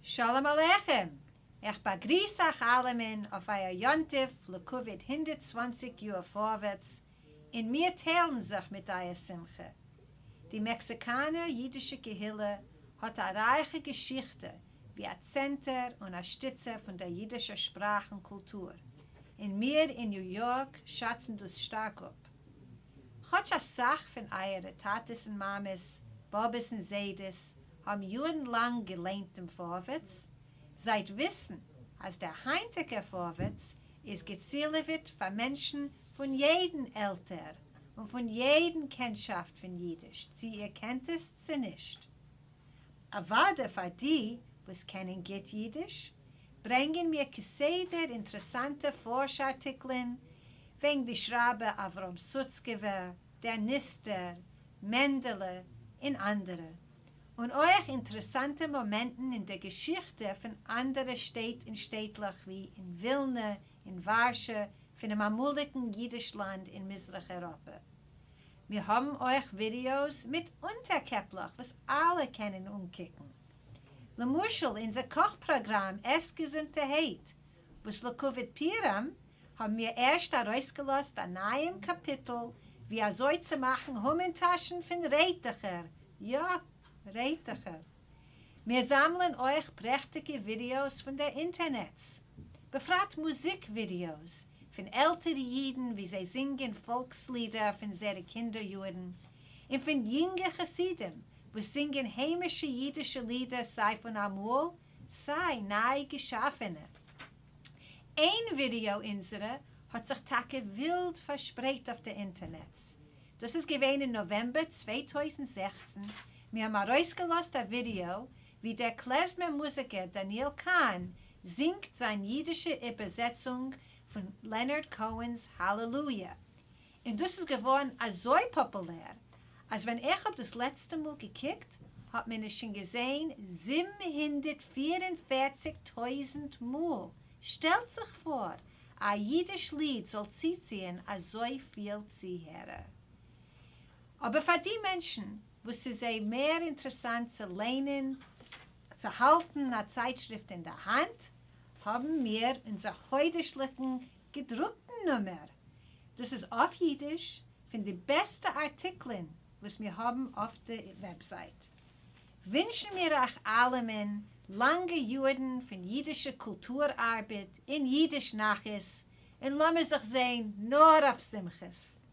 שלום עליכם! איך באגריס אייך אלעמען אויף אייער יום טוב לכבוד 120 יאר פארווערטס, און מיר טיילן זיך מיט אייער שמחה. די מעקסיקאנער אידישע קהילה האט א רייכע געשיכטע ווי א צענטער און א שטיצער פון דער אידישער שפראך און קולטור, און מיר אין ניו יארק שאצן דאס שטארק אפ. כאטש אסאך פון אייערע טאטעס און מאמעס, באבעס און זיידעס האבן יארן לאנג געליינט דעם פארווערטס, זייט וויסן אז דער היינטיגער פארווערטס איז געצילעוועט פאר מענטשן פון יעדן עלטער און פון יעדן קענטשאפט פון אידיש, צי איר קענט עס צי נישט. אוודאי פאר די וואס קענען גוט אידיש, ברענגען מיר כסדר אינטערעסאנטע פארש-ארטיקלען וועגן די שרייבער אברהם סוצקעווער, דער נסתר, מענדעלע, און אנדערע, און אויך אינטערעסאנטע מאמענטן אין דער געשיכטע פון אנדערע שטעט און שטעטלעך ווי אין ווילנע און ווארשע פונעם אמאליגן אידישלאנד אין מזרח אייראפע. מיר האבן אויך ווידעאס מיט אונטערקעפלעך וואס אלע קענען אנקוקן. למשל אונזער קאך פראגראם עס געזונטערהייט, וואס לכבוד פורים האבן מיר ערשט ארויסגעלאזט א נייעם קאפיטל ווי אזוי צו מאכן המן-טאשן פון רעטעכער, יא, רעטעכער. מיר זאמלען אויך פרעכטיגע ווידעאס פון דער אינטערנעץ, בפרט מוזיק ווידעאס פון עלטערע אידן ווי זיי זינגען פאלקסלידער פון זייערע קינדער יארן, און פון יונגע חסידים וואס זינגען היימישע אידישע לידער סיי פון אמאל סיי ניי געשאפענע. איין ווידעא אונזערע האט זיך טאקע ווילד פארשפרייט אויף די אינטערנעץ. דאס איז געווען אין נאוועמבער 2016, מיר האבן ארויסגעלאזט א ווידעא ווי דער קלעזמער מוזיקער דניאל קאהן זינגט זיין אידישע איבערזעצונג פון לענארד קאהן'ס הללויה, און דאס איז געווארן אזוי פאפולער אז ווען איך האב דאס לעצטע מאל געקוקט האט מען עס שוין געזען 744 טויזנט מאל, שטעלט זיך פאר א אידיש ליד זאל צוציען אזויפיל צוהערער. אבער פאר די מענטשן וואס ס'איז זיי מער אינטערעסאנט צו ליינען, צו האלטן א צייטשריפט אין דער האנט, האבן מיר אונזער חודש'ליכן געדרוקטן נומער. דאס איז אויף אידיש, פון די בעסטע ארטיקלען וואס מיר האבן אויף די וועבזייט. ווינטשן מיר אייך אלעמען לאנגע יארן פון אידישע קולטור ארבעט און אידיש נחת, און לאמיר זיך זען נאר אויף שמחות.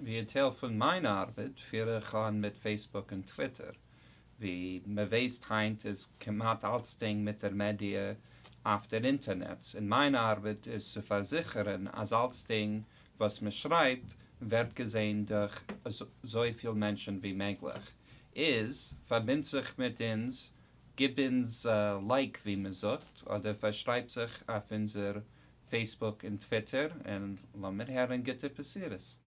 ווי א טייל פון מיין ארבעט פיר איך אן מיט Facebook און Twitter. ווי מען ווייסט היינט איז כמעט אלצדינג מיט דער מעדיע אויף דער אינטערנעץ, און מיין ארבעט איז צו פארזיכערן אז אלצדינג וואס מען שרייבט ווערט געזען דורך אזויפיל מענטשן ווי מעגליך. איז, פארבינדט זיך מיט אונז, גיב אונז א like ווי מען זאגט, אדער פארשרייבט זיך אויף אונזער Facebook און Twitter, און לאמיר הערן גוטע בשורות.